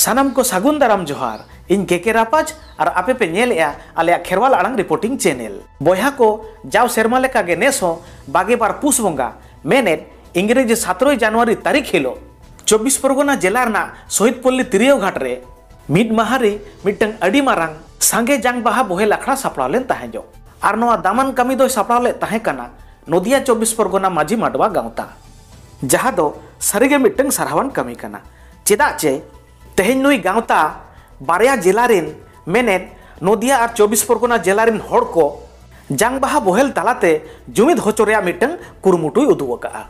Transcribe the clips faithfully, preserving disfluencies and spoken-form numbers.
ᱥᱟᱱᱟᱢ ᱠᱚ ᱥᱟᱹᱜᱩᱱ ᱫᱟᱨᱟᱢ ᱡᱚᱦᱟᱨ᱾ ᱤᱧ ᱠᱮ ᱠᱮ ᱨᱟᱯᱟᱡᱽ ᱟᱨ ᱟᱯᱮ ᱯᱮ ᱧᱮᱞᱮᱜᱼᱟ ᱟᱞᱮᱭᱟᱜ ᱠᱷᱮᱨᱣᱟᱞ ᱟᱲᱟᱝ ᱨᱤᱯᱳᱨᱴᱤᱝ ᱪᱮᱱᱮᱞ᱾ ᱵᱚᱭᱦᱟ ᱠᱚ, ᱡᱟᱣ ᱥᱮᱨᱢᱟ ᱞᱮᱠᱟ ᱜᱮ ᱱᱮᱥ ᱦᱚᱸ ᱵᱟᱜᱮ ᱵᱟᱨ ᱯᱩᱥ ᱵᱚᱸᱜᱟ, ᱢᱮᱱᱮᱫ ᱤᱝᱨᱮᱡᱤ ᱥᱟᱛᱨᱚᱭ ᱡᱟᱱᱩᱣᱟᱨᱤ ᱛᱟᱹᱨᱤᱠᱷ ᱦᱤᱞᱳᱜ ᱪᱚᱵᱵᱤᱥ ᱯᱚᱨᱜᱚᱱᱟ ᱡᱮᱞᱟ ᱨᱮᱱᱟᱜ ᱥᱚᱦᱤᱫ ᱯᱚᱞᱞᱤ ᱛᱤᱨᱭᱟᱹᱣ ᱜᱷᱟᱴ ᱨᱮ ᱢᱤᱫ ᱢᱟᱦᱟ ᱨᱮ ᱢᱤᱫᱴᱟᱝ ᱟᱹᱰᱤ ᱢᱟᱨᱟᱝ ᱥᱟᱸᱜᱮ ᱡᱟᱝ ᱵᱟᱦᱟ ᱵᱚᱦᱮᱞ ᱟᱠᱷᱲᱟ ᱥᱟᱯᱲᱟᱣ ᱞᱮᱱ ᱛᱟᱦᱮᱸᱡᱚᱜ᱾ ᱟᱨ ᱱᱚᱣᱟ ᱫᱟᱢᱟᱱ ᱠᱟᱹᱢᱤ ᱫᱚᱭ ᱥᱟᱯᱲᱟᱣ ᱞᱮᱫ ᱛᱟᱦᱮᱸ ᱠᱟᱱᱟ ᱱᱚᱫᱤᱭᱟ ᱪᱚᱵᱵᱤᱥ ᱯᱚᱨᱜᱚᱱᱟ ᱢᱟᱹᱡᱷᱤ ᱢᱟᱰᱣᱟ ᱜᱟᱶᱛᱟ, ᱡᱟᱦᱟᱸ ᱫᱚ ᱥᱟᱹᱨᱤᱜᱮ ᱢᱤᱫᱴᱟᱝ ᱥᱟᱨᱦᱟᱣᱟᱱ ᱠᱟᱹᱢᱤ ᱠᱟᱱᱟ᱾ ᱪᱮᱫᱟᱜ ᱪᱮ ᱛᱮᱦᱮᱧ ᱱᱩᱭ ᱜᱟᱶᱛᱟ ᱵᱟᱨᱭᱟ ᱡᱮᱞᱟ ᱨᱮᱱ, ᱢᱮᱱᱮᱫ ᱱᱚᱫᱤᱭᱟ ᱟᱨ ᱪᱚᱵᱵᱤᱥ ᱯᱚᱨᱜᱚᱱᱟ ᱡᱮᱞᱟ ᱨᱮᱱ ᱦᱚᱲ ᱠᱚ ᱡᱟᱝ ᱵᱟᱦᱟ ᱵᱚᱦᱮᱞ ᱛᱟᱞᱟᱛᱮ ᱡᱩᱢᱤᱫ ᱦᱚᱪᱚ ᱨᱮᱭᱟᱜ ᱢᱤᱫᱴᱟᱝ ᱠᱩᱨᱩᱢᱩᱴᱩᱭ ᱩᱫᱩᱜ ᱟᱠᱟᱫᱼᱟ᱾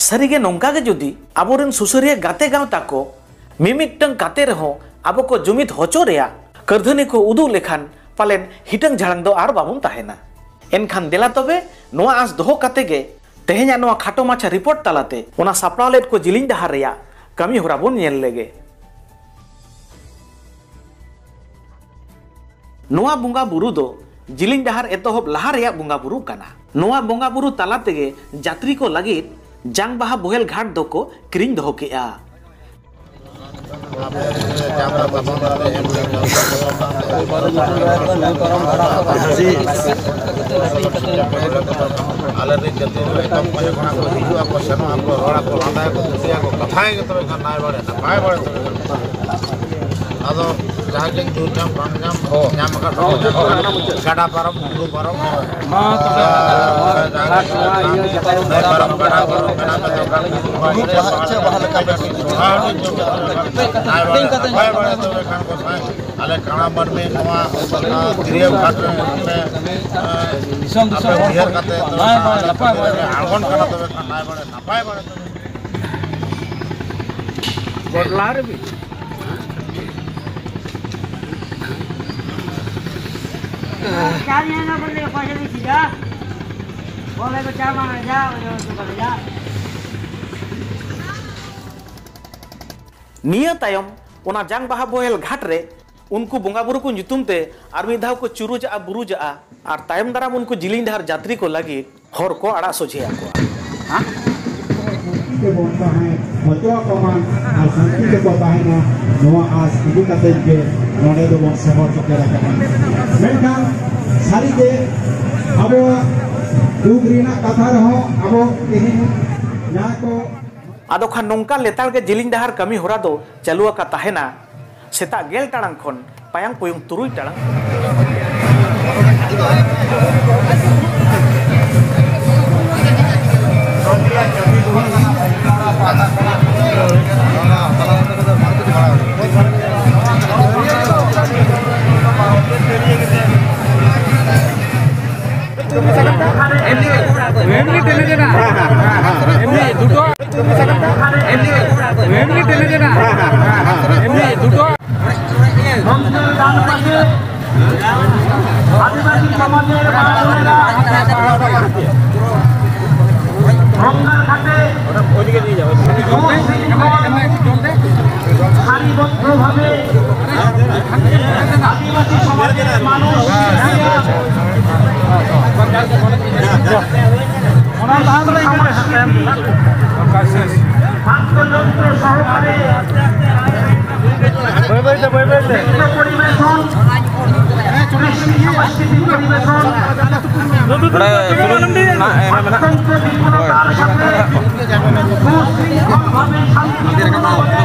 ᱥᱟᱹᱨᱤᱜᱮ ᱱᱚᱝᱠᱟ ᱜᱮ ᱡᱩᱫᱤ ᱟᱵᱚᱨᱮᱱ ᱥᱩᱥᱟᱹᱨᱤᱭᱟᱹ ᱜᱟᱛᱮ ᱜᱟᱶᱛᱟ ᱠᱚ ᱢᱤᱢᱤᱫᱴᱟᱝ ᱠᱟᱛᱮ ᱨᱮᱦᱚᱸ ᱟᱵᱚ ᱠᱚ ᱡᱩᱢᱤᱫ ᱦᱚᱪᱚ ᱨᱮᱭᱟᱜ ᱠᱟᱹᱨᱫᱷᱟᱹᱱᱤ ᱠᱚ ᱩᱫᱩᱜ ᱞᱮᱠᱷᱟᱱ, ᱯᱟᱞᱮᱱ ᱦᱤᱴᱟᱹᱝ ᱡᱷᱟᱲᱟᱝ ᱫᱚ ᱟᱨ ᱵᱟᱵᱚᱱ ᱛᱟᱦᱮᱱᱟ᱾ ᱮᱱᱠᱷᱟᱱ ᱫᱮᱞᱟ ᱛᱚᱵᱮ, ᱱᱚᱣᱟ ᱟᱸᱥ ᱫᱚᱦᱚ ᱠᱟᱛᱮ ᱜᱮ ᱛᱮᱦᱮᱧᱟᱜ ᱱᱚᱣᱟ ᱠᱷᱟᱴᱚ ᱢᱟᱪᱷᱟ ᱨᱤᱯᱳᱨᱴ ᱛᱟᱞᱟᱛᱮ ᱚᱱᱟ ᱥᱟᱯᱲᱟᱣ ᱞᱮᱫ ᱠᱚ ᱡᱤᱞᱤᱧ ᱰᱟᱦᱟᱨ ᱨᱮᱭᱟᱜ ᱠᱟᱹᱢᱤ ᱦᱚᱨᱟ ᱵᱚᱱ ᱧᱮᱞ ᱞᱮᱜᱮ᱾ ᱱᱚᱣᱟ ᱵᱚᱸᱜᱟ ᱵᱩᱨᱩ ᱫᱚ ᱡᱤᱞᱤᱧ ᱰᱟᱦᱟᱨ ᱮᱛᱚᱦᱚᱵ ᱞᱟᱦᱟ ᱨᱮᱭᱟᱜ ᱵᱚᱸᱜᱟ ᱵᱩᱨᱩ ᱠᱟᱱᱟ᱾ ᱱᱚᱣᱟ ᱵᱚᱸᱜᱟ ᱵᱩᱨᱩ ᱛᱟᱞᱟ ᱛᱮᱜᱮ ᱡᱟᱛᱨᱤ ᱠᱚ ᱞᱟᱹᱜᱤᱫ ᱡᱟᱝ ᱵᱟᱦᱟ ᱵᱚᱦᱮᱞ ᱜᱷᱟᱴ ᱫᱚᱠᱚ ᱠᱤᱨᱤᱧ ᱫᱚᱦᱚ ᱠᱮᱜᱼᱟ᱾ ᱟᱞᱮ ᱨᱮᱱ ᱡᱟᱹᱛᱤ ᱫᱚ ᱮᱛᱚᱢ ᱠᱚᱸᱭᱮ ᱠᱷᱚᱱᱟᱜ ᱠᱚ ᱦᱤᱡᱩᱜ ᱟᱠᱚ, ᱥᱮᱱᱚᱜ ᱟᱠᱚ, ᱨᱚᱲ ᱟᱠᱚ, ᱞᱟᱸᱫᱟᱭᱟᱠᱚ, ᱠᱩᱥᱤᱭᱟᱠᱚ, ᱠᱟᱛᱷᱟᱭ ᱜᱮ ᱛᱚᱵᱮ ᱠᱷᱟᱱ ᱱᱟᱭ ᱵᱟᱲᱮ, ᱱᱟᱯᱟᱭ ᱵᱟᱲᱮ ᱛᱚᱵᱮ ᱠᱷᱟᱱ᱾ ᱟᱫᱚ ᱡᱟᱦᱟᱸ ᱜᱮ ᱧᱩᱨ ᱧᱟᱢ, ᱵᱟᱝ ᱧᱟᱢ, ᱧᱟᱢ ᱟᱠᱟᱫ ᱠᱚ, ᱜᱟᱰᱟ ᱯᱟᱨᱚᱢ, ᱵᱩᱨᱩ ᱯᱟᱨᱚᱢ, ᱢᱟ ᱛᱚᱵᱮ ᱱᱟᱭ ᱯᱟᱨᱚᱢ, ᱜᱟᱰᱟ ᱯᱟᱨᱚᱢ, ᱢᱮᱱᱟᱜ ᱢᱮ ᱫᱚ ᱜᱟᱰᱟ ᱯᱟᱨᱚᱢ᱾ ᱱᱟᱭ ᱵᱟᱲᱮ, ᱱᱟᱯᱟᱭ ᱵᱟᱲᱮ ᱛᱚᱵᱮ ᱠᱷᱟᱱ ᱠᱚ ᱥᱟᱭ᱾ ᱟᱞᱮ ᱠᱟᱬᱟ ᱢᱟᱹᱱᱢᱤ ᱱᱚᱣᱟ, ᱟᱸ, ᱛᱤᱨᱭᱟᱹ ᱜᱷᱟᱴ ᱨᱮ ᱟᱯᱮ, ᱟᱸ, ᱫᱤᱥᱚᱢ ᱫᱤᱥᱚᱢ ᱟᱯᱮ ᱦᱚᱲ ᱩᱭᱦᱟᱹᱨ ᱠᱚ ᱠᱟᱛᱮ ᱦᱤᱡᱩᱜᱼᱟ᱾ ᱛᱚᱵᱮ ᱱᱟᱭ ᱵᱟᱲᱮ, ᱟᱬᱜᱚᱱ ᱠᱟᱱᱟ ᱛᱚᱵᱮ ᱠᱷᱟᱱ ᱱᱟᱭ ᱵᱟᱲᱮ, ᱱᱟᱯᱟᱭ ᱵᱟᱲᱮ ᱛᱚᱵᱮ᱾ ᱵᱚᱴᱞᱟ ᱨᱮ ᱢᱤᱫ᱾ ᱪᱟ ᱧᱮᱞ ᱱᱟ ᱵᱚᱞᱮ ᱚᱠᱚᱭ ᱡᱮ ᱢᱤᱫ ᱪᱤᱡᱟ᱾ ᱵᱚᱞᱮ ᱠᱚ ᱪᱟ ᱢᱟ ᱡᱟ, ᱚᱭ ᱚᱭ ᱠᱚ ᱡᱟ᱾ ᱱᱤᱭᱟᱹ ᱛᱟᱭᱚᱢ ᱚᱱᱟ ᱡᱟᱝ ᱵᱟᱦᱟ ᱵᱚᱦᱮᱞ ᱜᱷᱟᱴ ᱨᱮ ᱩᱱᱠᱩ ᱵᱚᱸᱜᱟ ᱵᱩᱨᱩ ᱠᱚ ᱧᱩᱛᱩᱢ ᱛᱮ ᱟᱨ ᱢᱤᱫ ᱫᱷᱟᱣ ᱠᱚ ᱪᱩᱨᱩᱡᱟᱜᱼᱟ, ᱵᱩᱨᱩᱡᱟᱜᱼᱟ ᱟᱨ ᱛᱟᱭᱚᱢ ᱫᱟᱨᱟᱢ ᱩᱱᱠᱩ ᱡᱤᱞᱤᱧ ᱰᱟᱦᱟᱨ ᱡᱟᱛᱨᱤ ᱠᱚ ᱞᱟᱹᱜᱤᱫ ᱦᱚᱨ ᱠᱚ ᱟᱲᱟᱜ ᱥᱚᱡᱷᱮ ᱟᱠᱚᱣᱟ᱾ ᱡᱚᱛᱚᱣᱟᱜ ᱠᱚ ᱢᱟ ᱟᱨ ᱥᱟᱱᱛᱤ ᱛᱮᱠᱚ ᱛᱟᱦᱮᱱᱟ, ᱱᱚᱣᱟ ᱟᱥ ᱤᱫᱤ ᱠᱟᱛᱮ ᱜᱮ ᱱᱚᱰᱮ ᱫᱚᱵᱚᱱ ᱥᱚᱦᱚᱨ ᱥᱮᱴᱮᱨ ᱟᱠᱟᱱᱟ᱾ ᱢᱮᱱᱠᱷᱟᱱ ᱥᱟᱹᱨᱤᱜᱮ ᱟᱵᱚᱣᱟᱜ ᱫᱩᱠ ᱨᱮᱱᱟᱜ ᱠᱟᱛᱷᱟ ᱨᱮᱦᱚᱸ ᱟᱵᱚ ᱛᱮᱦᱮᱧ ᱡᱟᱦᱟᱸ ᱠᱚ ᱟᱫᱚ ᱠᱷᱟᱱ ᱱᱚᱝᱠᱟ ᱞᱮᱛᱟᱲ ᱜᱮ ᱡᱤᱞᱤᱧ ᱰᱟᱦᱟᱨ ᱠᱟᱹᱢᱤ ᱦᱚᱨᱟ ᱫᱚ ᱪᱟᱹᱞᱩ ᱟᱠᱟ ᱛᱟᱦᱮᱱᱟ᱾ ᱥᱮᱛᱟᱜ ᱜᱮᱞ ᱴᱟᱲᱟᱝ ᱠᱷᱚᱱ ᱯᱟᱭᱟᱝ ᱯᱩᱭᱩᱝ ᱛᱩᱨᱩᱭ ᱴᱟᱲᱟᱝ᱾ এমনি টেনে দে না। এমনি দুটো। এমনি টেনে দে না। এমনি দুটো। মন্দির ডান পাশে আদিবাসী সমাজের মা বোনেরা গঙ্গার ঘাটে সারিবদ্ধভাবে আদিবাসী সমাজের মানুষ বাদ্যযন্ত্র সহকারে নৃত্য পরিবেশন, কৃষ্টি সাংস্কৃতিক পরিবেশন, ᱱᱚᱰᱮ ᱥᱩᱱᱩᱢ ᱨᱮᱱᱟᱜ ᱮᱢ ᱢᱮᱱᱟᱜᱼᱟ᱾ ᱚᱛᱛᱚᱱᱛᱚ ᱵᱤᱯᱩᱞᱚᱛᱟᱨ ᱥᱟᱛᱷᱮ ᱥᱩᱥᱨᱤᱝᱠᱷᱚᱞ ᱵᱷᱟᱵᱮ ᱥᱟᱱᱛᱤᱯᱩᱨᱱᱚ ᱵᱷᱟᱵᱮ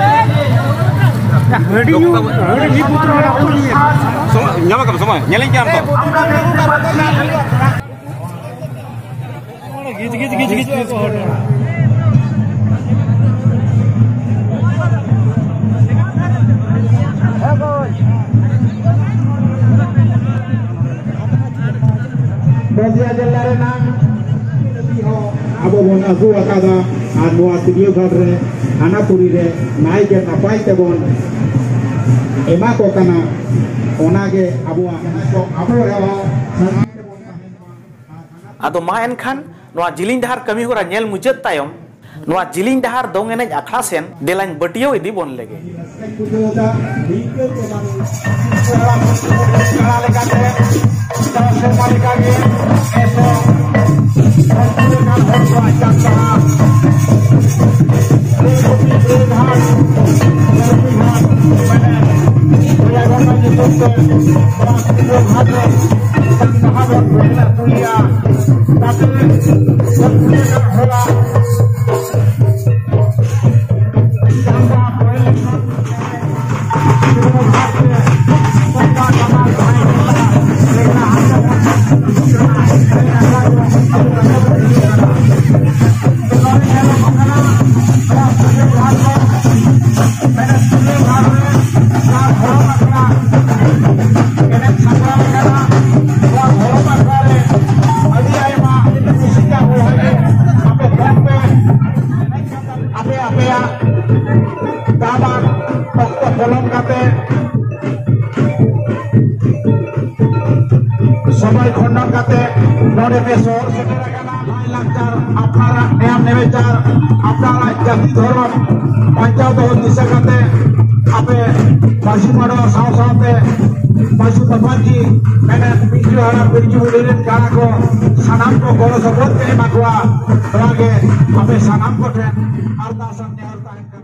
ᱦᱟᱺᱰᱤ ᱧᱩ, ᱦᱟᱺᱰᱤ ᱧᱩ ᱯᱩᱛᱨᱚ ᱚᱱᱟ ᱠᱚ ᱧᱩᱭᱟ᱾ ᱥᱚᱢᱚᱭ ᱧᱟᱢ ᱟᱠᱟᱫᱟ, ᱥᱚᱢᱚᱭ ᱧᱮᱞᱤᱧ ᱠᱟᱱᱟ ᱛᱚ᱾ আমরা দেখতে পাচ্ছি ᱱᱚᱫᱤᱭᱟ ᱡᱮᱞᱟ ᱨᱮᱱᱟᱜ ᱟᱵᱚ ᱵᱚᱱ ᱟᱹᱜᱩ ᱟᱠᱟᱫᱟ ᱟᱨ ᱱᱚᱣᱟ ᱛᱤᱨᱭᱳ ᱜᱷᱟᱴ ᱨᱮ ᱦᱟᱱᱟ ᱯᱩᱨᱤ ᱨᱮ ᱱᱟᱭ ᱜᱮ ᱱᱟᱯᱟᱭ ᱛᱮᱵᱚᱱ ᱮᱢᱟ ᱠᱚ ᱠᱟᱱᱟ᱾ ᱚᱱᱟᱜᱮ ᱟᱵᱚᱣᱟᱜ ᱟᱵᱚ ᱨᱮᱦᱚᱸ ᱟᱫᱚ ᱢᱟ ᱮᱱᱠᱷᱟᱱ ᱱᱚᱣᱟ ᱡᱤᱞᱤᱧ ᱰᱟᱦᱟᱨ ᱠᱟᱹᱢᱤ ᱦᱚᱨᱟ ᱧᱮᱞ ᱢᱩᱪᱟᱹᱫ ᱛᱟᱭᱚᱢ ᱱᱚᱣᱟ ᱡᱤᱞᱤᱧ ᱰᱟᱦᱟᱨ ᱫᱚᱝ ᱮᱱᱮᱡ ᱟᱠᱷᱲᱟ ᱥᱮᱱ ᱫᱮᱞᱟᱧ ᱵᱟᱹᱴᱭᱟᱹᱣ ᱤᱫᱤ ᱵᱚᱱ ᱞᱮᱜᱮ᱾ ᱟᱯᱮ ᱟᱯᱮᱭᱟᱜ ᱫᱟᱢᱟᱱ ᱚᱠᱛᱚ ᱯᱚᱞᱚᱢ ᱠᱟᱛᱮ, ᱥᱚᱢᱚᱭ ᱠᱷᱚᱱᱰᱚᱱ ᱠᱟᱛᱮ ᱱᱚᱰᱮ ᱯᱮ ᱥᱚᱦᱚᱨ ᱥᱮᱴᱮᱨ ᱟᱠᱟᱱᱟ᱾ ᱞᱟᱭᱼᱞᱟᱠᱪᱟᱨ, ᱟᱯᱱᱟᱨᱟᱜ ᱱᱮᱭᱟᱢ ᱱᱮᱢᱮᱪᱟᱨ, ᱟᱯᱱᱟᱨᱟᱜ ᱡᱟᱹᱛᱤ ᱫᱷᱚᱨᱚᱢ ᱵᱟᱧᱪᱟᱣ ᱫᱚᱦᱚ ᱫᱤᱥᱟᱹ ᱠᱟᱛᱮ ᱟᱯᱮ ᱢᱟᱹᱡᱷᱤ ᱢᱟᱰᱣᱟ ᱥᱟᱶ ᱥᱟᱶᱛᱮ ᱢᱟᱹᱡᱷᱤ ᱵᱟᱵᱟ ᱡᱤ ᱢᱮᱱᱮᱫ ᱯᱤᱞᱪᱩ ᱦᱟᱲᱟᱢ ᱯᱤᱞᱪᱩ ᱵᱩᱰᱷᱤ ᱨᱮᱱ ᱜᱟᱬᱟ ᱠᱚ ᱥᱟᱱᱟᱢ ᱠᱚ ᱜᱚᱲᱚ ᱥᱚᱯᱚᱦᱚᱫ ᱯᱮ ᱮᱢᱟ ᱠᱚᱣᱟ᱾ ᱱᱚᱣᱟ ᱜᱮ ᱟᱯᱮ ᱥᱟᱱᱟᱢ ᱠᱚᱴᱷᱮᱱ ᱟᱨᱫᱟᱥ ᱟᱨ ᱱᱮᱦᱚᱨ ᱛᱟᱦᱮᱱ ᱠᱟᱱᱟ᱾